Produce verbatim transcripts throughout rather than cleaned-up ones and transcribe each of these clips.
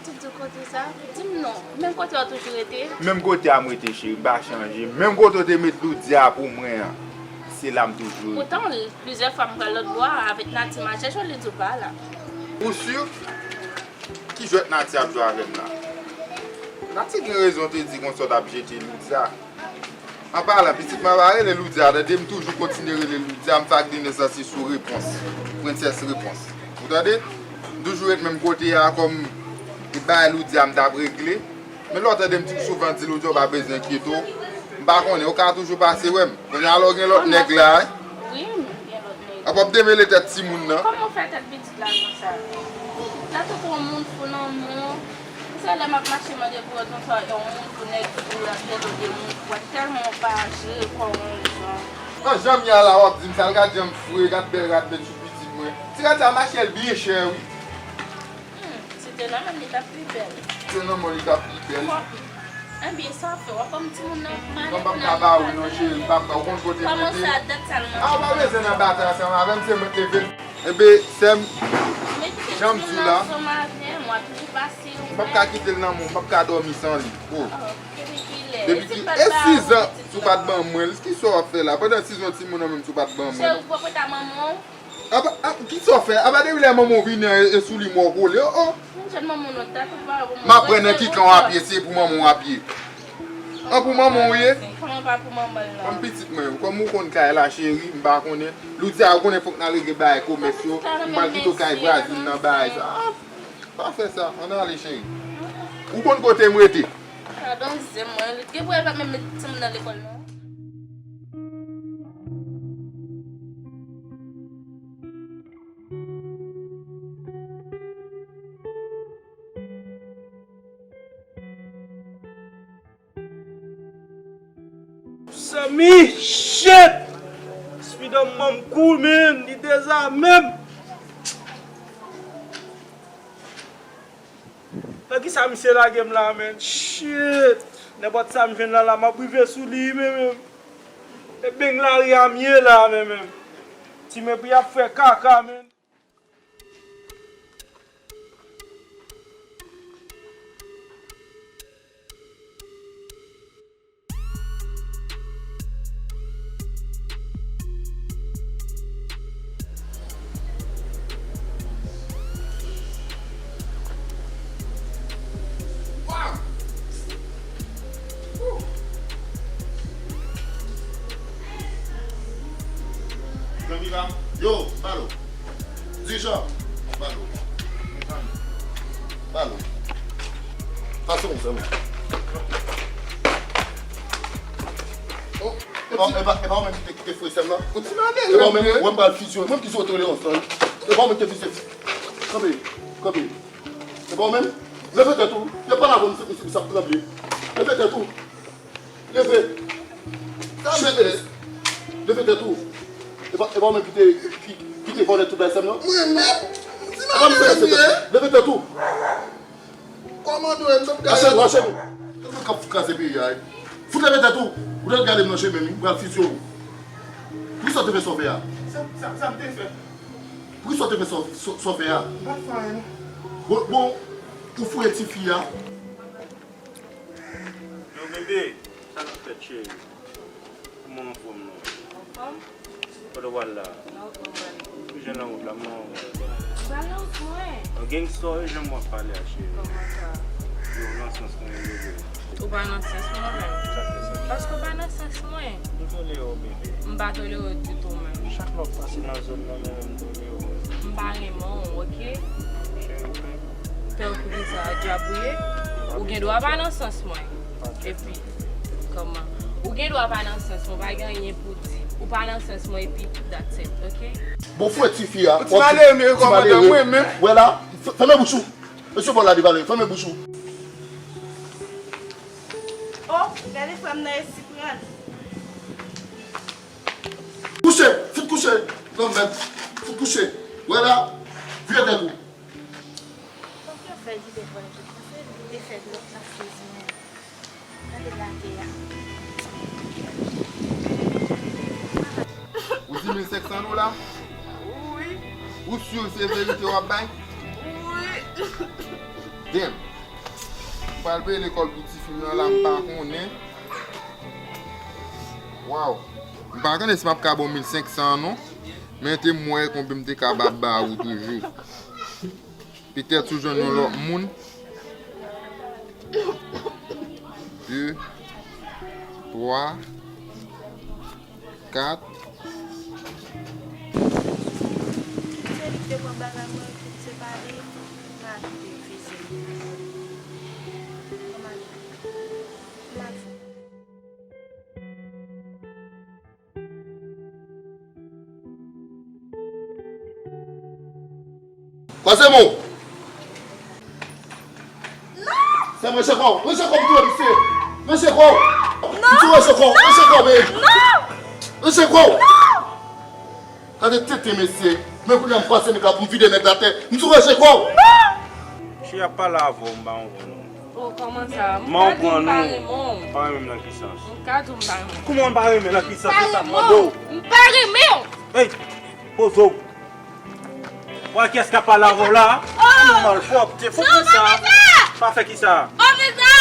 Toujou kote sa? Di m non. Menm kote w toujou rete? Menm kote a m rete, cheri, m pa chanje. Menm kote w te met Loudia pou mwen an, se la m toujou rete. Poutan, plizyè fwa m pral lòt bò a avèk Nati, m al chèche w, li di w pa la. Ou si? Ki jwèt Nati ap jwe avè m la? Nati gen rezon te di konsa w t ap jete Loudia. An palan, pitit mwen pa rele Loudia, tande, m toujou kontinye rele Loudia, m fè ak de nesans li sou Repons, Prensès Repons. Ou tande? M toujou ret menm kote a, kòm e bagay Loudia m t ap regle. Men lè w tande m tou souvan di Loudia w pa bezwen enkyete w, m pa konnen, ou ka toujou pase wè m. Kounye a la w gen lòt nèg la, wi. Wi, m gen lòt nèg. Apa w ap demele tèt timoun nan? Kòman w fè tèt pitit la konsa? Pitit la tankou yon moun fou nan men w. Se lè m ap mache mande pou yo, tonton, yon moun pou nèg fou, y ap rele de moun fou, tèlman w pa jere kò w yon jan. Nan jan m ye a la, w ap di m sa, l gad jan m fre, gad bèl rad met sou pitit mwen. Ti rad sa mache l byen chè, wi. Hmm, si te nan men m, li t ap pi bèl. Si te nan men w, li t ap pi bèl. Bon, ebyen, sa fè, w ap ban m timoun nan manje. Non, m p ap ka ba ou non, cheri, m p ap ka, ou konn kote m rete. Kòman sa, dat sa l manke? A, ou pa bezwen nan batay ansanm avè m, se mwen k leve l. Enben, sè m, jan m di w la, m p ap ka kite l nan men w, m p ap ka dòmi san li. Oh. Depi kilè? Depi ki, e sizan, si w pa t ban mwen l, kisa w ap fè la? Pandan sizan timoun nan menm, si w pa t ban mwen l. Apa, a, kisa w fè? Apa depi lè manman w vini an, e, e sou li mò w kole, oh, oh. M ap pran nan ki kan w ap ye, se pou manman w ap ye. An pou manman w ye? Kòman pa pou manman l la? Kòm pitit mwen, kòm ou konn kay la, cheri, m pa konnen. Loudia, ou konnen fòk n al regle bagay komès yo. M pral kite w kay vwazin nan bagay sa. Ah, pa fè sa, ann ale, cheri. Ou konn kote m rete? Gadon zen mwen, gen pou el pa menm met timoun nan lekòl non. Sèmi, shit! Spiderman m kou, man, li dezame m. Nan kisa misye lage m la, man? Shit! Nenpòt sa m jwenn la, la, m ap rive sou li, men, men. E beng lari a m ye la, men, men. Ti mepri ap fè kaka, men. Zanmi pa m, yo, balo. Dijan, balo. Balo. Fason, zanmi. Oh, e pa, e pa, e pa ou menm ki te kite frè sè m nan? Ou ti malere. E pa ou menm, mwen m pral fizye w. Mwen ki sou tolerans lan. E pa ou menm ki te fizye. Kanpe, kanpe. E pa ou menm? Leve tèt ou. Yo pale avè w, misye, misye, misye ap tranble. Leve tèt ou. Leve. Chèlbès. Leve tèt ou. E pa, e pa ou menm ki te, ki, ki te vòlè tout bagay sè m nan? Mwen menm? Ou ti malere m ye. Leve tèt ou. Kòmandè, m t ap gade. Mache, mache. Tout moun k ap kraze peyi a, wi. Fout leve tèt ou. Ou te gade m nan chemen, m pral fizye w. Poukisa w te fè sa w fè a? Sa, sa, sa m te fè? Poukisa w te fè sa, sa, sa w fè a? M pa t fè anyen, non. Bon, bon, ou fouye tifi a. Yo, bebe, sa k ap fèt, cheri? Kòman w anfòm non? Anfòm? Kote w pral la? Nan wout mwen pral. Ki jan nan wout la? Mwen anfòm. M pral nan wout mwen. An gangsta, e jan w ap pale a, cheri? Kòman sa? Yo, nan sans mwen, bebe. Ou pa nan sans mwen menm. Sa k fè sa? Paske w pa nan sans mwen. M tolere w, bebe. M pa tolere w ditou menm. Chak lè w ap pase nan zòn nan, mwen menm, m tolere w. M pa renmen w, oke? Cheri, ou pè. Pè w pou kisa? Dyab ou ye? Ou gen dwa pa nan sans mwen. Epi, kòman? Ou gen dwa pa nan sans mwen, pa gen anyen pou w di. Ou pa nan sans mwen, epi that's it, oke? Bon, fouye tifi a. Ou ti malere, men kòmandan mwen menm. Wè la, fèmen bouch ou. Mesye Bòl la devalere, fèmen bouch ou. Oh, gade frè m nan e siprann. Kouche, fout kouche. Non, men, fout kouche. Wè la, vire tèt ou. Fòk yo fè li devan yo, paske li te fè lòt la sezi mwen. Gade lage a. Ou di mil senk san dola? Wi. Ou si se verite w ap bay? Wi. Damn. M pral peye lekòl pou ti fi m nan la, m pa konnen. Waw. M pa konnen si m ap ka ba w mil senk san an non. Men te m wè konbyen m te ka ba, ba ou toujou. Petèt ou jwenn yon lòt moun. De, twa, kat. Se li ki te pran bagay mwen, tout se pa li. Pa kite fize. Kòman? Kòman? Kwaze men w! Non! Sè m, ranje kò w! Ranje kò w m tou, mesye! Ranje kò w! M tou ranje kò w! Ranje kò w, men! Non! Ranje kò w! Non! Gade tenten, mesye! Men kounye a m kwaze nèg la pou m vide nèg la atè. M tou ranje kò w! Non! Mesye ap pale avè w, m pa konprann ou. Oh, kòman sa? M pa di m pa renmen w. M pa renmen m nan ki sans? M ka di w m pa renmen w. Kòman w pa renmen nan ki sans? Se sa m mande w. M pa renmen w! Ey! Poze w! Wè kiyès k ap pale avè w la? Oh! Ou malpwòpte, fò non, pa fè sa! Pa fè kisa? Pa fè sa!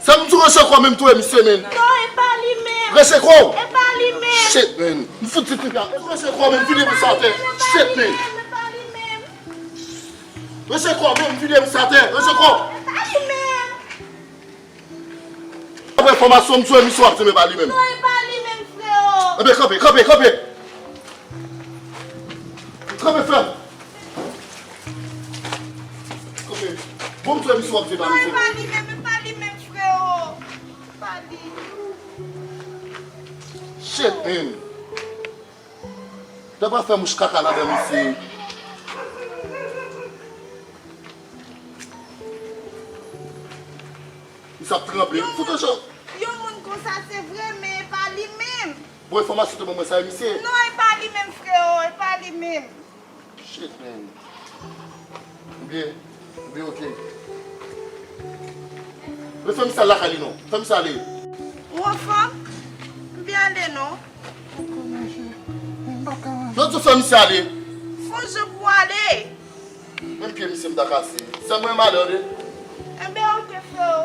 Sa m di w ranje kò w men m touye misye, men. Non, e pa li menm. Ranje kò w. E pa li menm. Shit, man. M fout di piga. Ranje kò w men m vide misye atè. Shit, man. E pa li menm. Ranje kò w men m vide misye atè. Ranje kò w. E pa li menm. Apre enfòmasyon m touye misye w ap di m e pa li menm. Non, e pa li menm, freo. Ebyen, kanpe, kanpe, kanpe. Kanpe fèm. Kanpe. Bon, m touye misye w ap di e pa li menm. Non, e pa li menm, e pa li menm, freo. E pa li. Shit, man. Te pa fè mouch kaka ladan misye. Misye ap tranble. Yon moun, yon moun konsa se vre, men e pa li menm. Bon, enfòmasyon te ban mwen sa e misye. Non, e pa li menm, freo, e pa li menm. Shit, man. Oubyen, oubyen, oke. Men fè misye al lakay li non. Fè misye ale. Ou anfòm? M byen ale non. Yo di w fè misye ale. Fon jan pou ale. Menm pye misye m ta kase. Sè mwen malè de. Enben, oke, freo.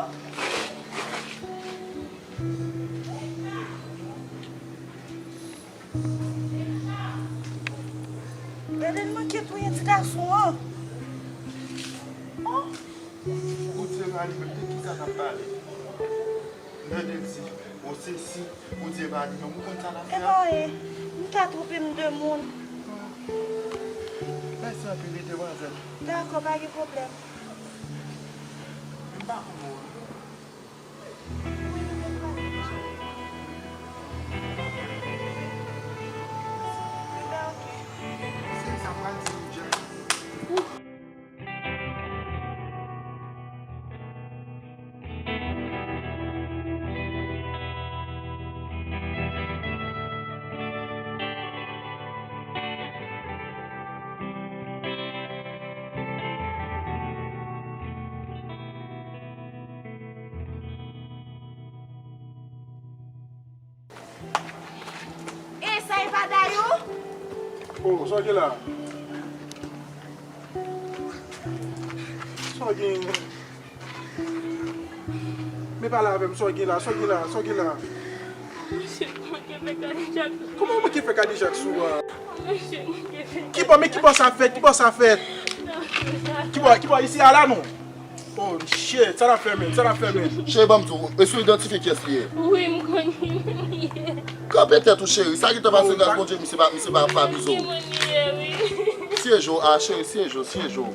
Belen manke touye ti gason an. Oh! Ou di epa li menm, de kisa n ap pale? Mwen te di, ou sesi, ou di epa li menm, ou konn sa n ap fè a? Epa anyen, m ka twonpe m de moun. Mèsi anpil wi demwazèl. Dakò, pa gen pwoblèm. M pa konn ou. E sa e pa Dayou? Oh, sa w gen la? Sa w gen? Men pale avè m, sa w gen la? Sa w gen la? Sa w gen la? Monchè, manke fè kadejak. Kòman w manke fè kadejak sou a? Monchè, manke fè. Kibò, men kibò sa fèt? Kibò sa fèt? Kibò, kibò isi a la non? Oh shit, sa n ap fè menm, sa n ap fè menm. Cheri, ban m di w, èske w idantifye kiyès li ye? Wi, m konn ki moun li ye. Kanpe tèt ou, cheri, sa ki te pase gras Bondye, misye pa, misye pa, pa bizou. M konn ki moun li ye, wi. Siyeje w, a, cheri, siyeje w, siyeje w.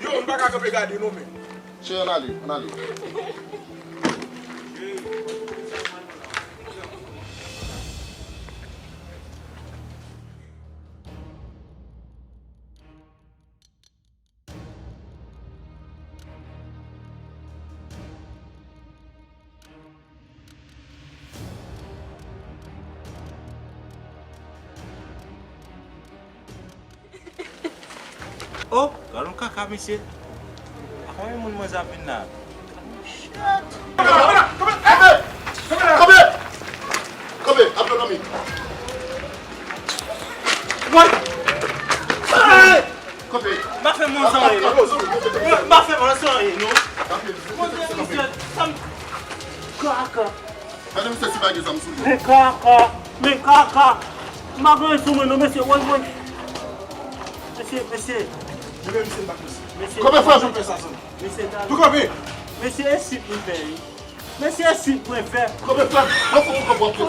Yo, m pa ka kanpe gade non, men. Cheri, ann ale, ann ale. Oh, gad yon kaka, mesye. A konbyen moun manzè ap vin la? Shit. Kanpe! Kanpe! Kanpe! Kanpe! Ap nan mi. What? Hey! Kanpe. M pa fè manzè anyen, non. M pa fè manzè anyen, non. Mwen di misye, sa m... Kaka. Gade misye si bagay zam sou li. Men kaka. Men kaka. M pa gen sou mwen, non, mesye. Woy, woy. Mesye, mesye. Mesye. Kanpe, frè m. Mesye, talè. Tou kanpe. Mesye, e si mwen fè, wi. Mesye, si mwen fè. Kanpe, frè m. Mwen fouti kanpe w ap fè.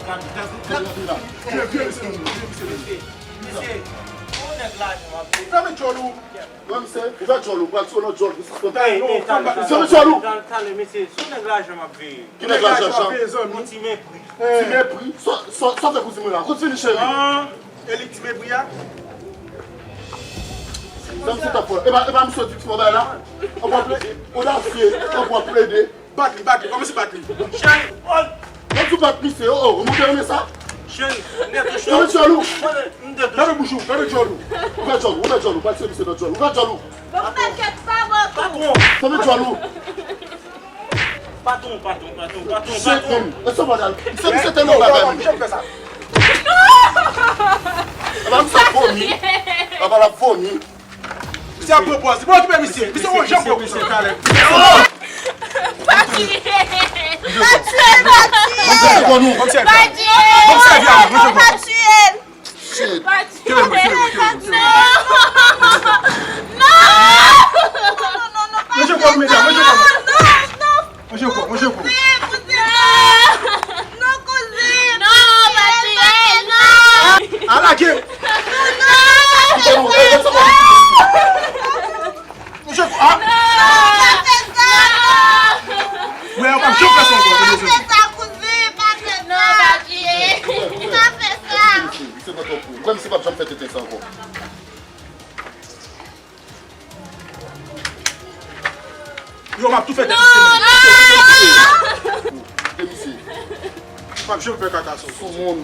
Gade, gade, gade. Vye, vye, mesye, vye, mesye, vye. Mesye, yon nèg lajan m ap veye. Fèmen djòl ou. Wè, misye, ouvè djòl ou, pral sou lòt djòl, pou sispann. Ey, ey, talè, talè, talè, mesye, sou nèg lajan m ap veye. Ki nèg lajan, Jan? Yon ti mepri. Ti mepri? Sa, sa, sa fè kouzin mwen la? Kote fini, cheri? Ah, e li ki ti mepri a? Zanmi, se tap fò. E pa, e pa misye di ti mò bay la? Anpwa plede, odasye, anpwa plede. Bat li, bat li, kòmanse bat li. Cheri, oh! Mwen di bat misye, oh, oh, mwen te renmen sa. Cheri, m te touche. Mwen te touche. Fèmen djòl ou. Fèmen bouch ou, fèmen djòl ou. Ouvè djòl ou, ouvè djòl ou, pral se misye nan djòl ou. Ouvè djòl ou. Bon, fè kèt pa bò tou. Patwon. Fèmen djòl ou. Patwon, patwon, patwon, patwon, patwon. Shit, man. E sa, madam. Misye, misye tèlman bagay, man. Jan fè sa. Aba misye ap vomi. Aba l ap vomi. Misye ap pran pòz. Li pa okipe misye. Misye, misye, misye, talè. Pa tiye. Pa tiye, pa tiye. Pa tiye. Pa tiye. Shit. Pa tiye. Non. Non. Manje kòb, medam, manje kòb. Non, non. Manje kòb, manje kòb. Kouzin, kouzin. Non, kouzin. Non, pa tiye, non. Ala ke. Non. Manje kòb, ah. Non, pa fè sa. Wè, ou p ap janm fè sa ankò, tande, zanmi. Pa fè sa, kouzin, pa fè sa. Non, pa tiye. Pa fè sa. Misye pa twò pou. Kwè misye p ap janm fè tenten sa ankò. Yo, m ap tou fè tèt misye menm. Tande misye. M ap janm fè kaka sa. Soumoun.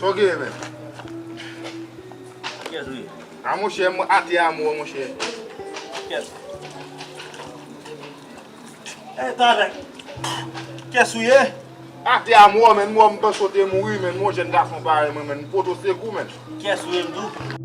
Sa w genyen, men? Kiyès ou ye? A, monchè, m atè a mò, monchè. Kiyès? E, talè. Kiyès ou ye? Atè a mò, men, mò, m panse w te mouri, men, m yon jèn gason parèy mwen, men, m pote w sekou, men. Kiyès ou ye, m di w?